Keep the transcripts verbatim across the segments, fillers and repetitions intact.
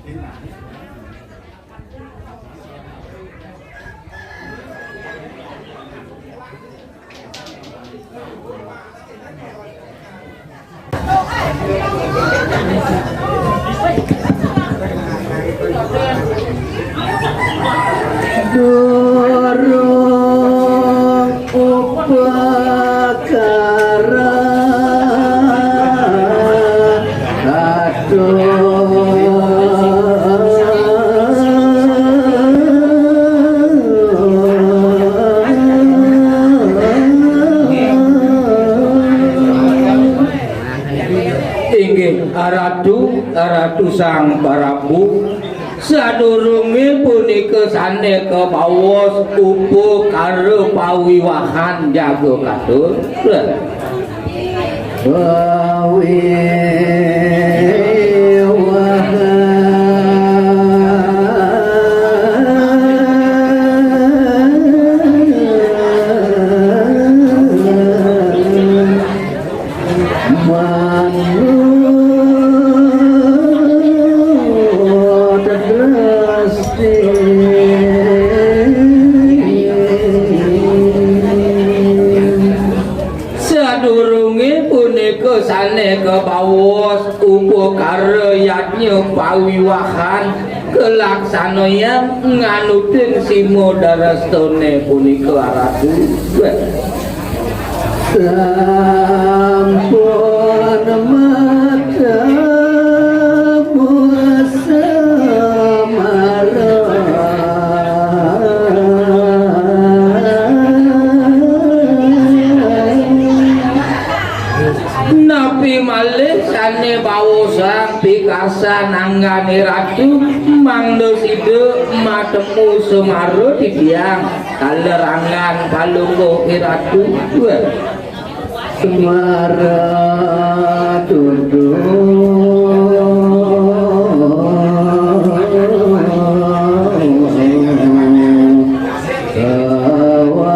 Durung upakara. Aduh. Inggih, Ratu, Ratu Sang Prabu, sadurunge punika sane kabaos upakara pawiwahan jaga katur. Pawiwahan. Manut dresti. Sadurunge punika sane kabaos upakara yadnya pawiwahan kalaksanayang nganutin sima darastane punika, Ratu. Sampun matemu semara. Napi malih sane baosang pikarsan anggane Ratu, mangda sida matemu semara titiang kala ranggan palungguh Ratu. Semara dudu kawastani.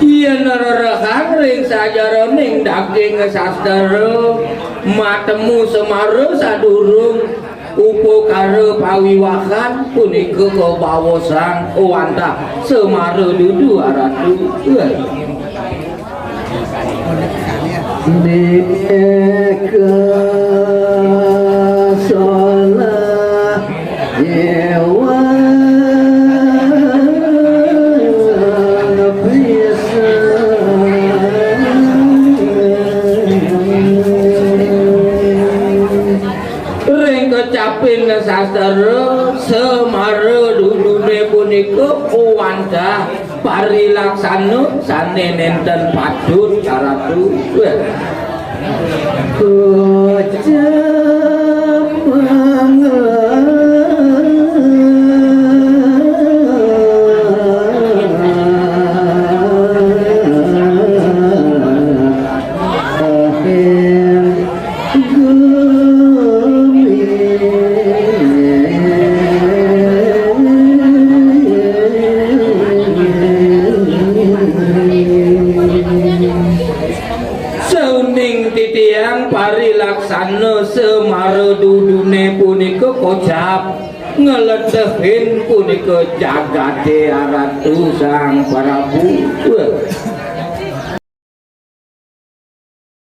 Yen rerehang ring sajeroning daging sastra, matemu semara sadurung upakara pawiwahan punika kabaosang wantah semara dudu, Ratu. Nika solah ewa bisa. Ring kecaping sastra, semara dudune punika wantah parilaksana sane nenten patut, Ratu. Kocap Sauning titiang parilaksana semara dudune punika kocap ngledehin punika jagate Ratu Sang Prabu.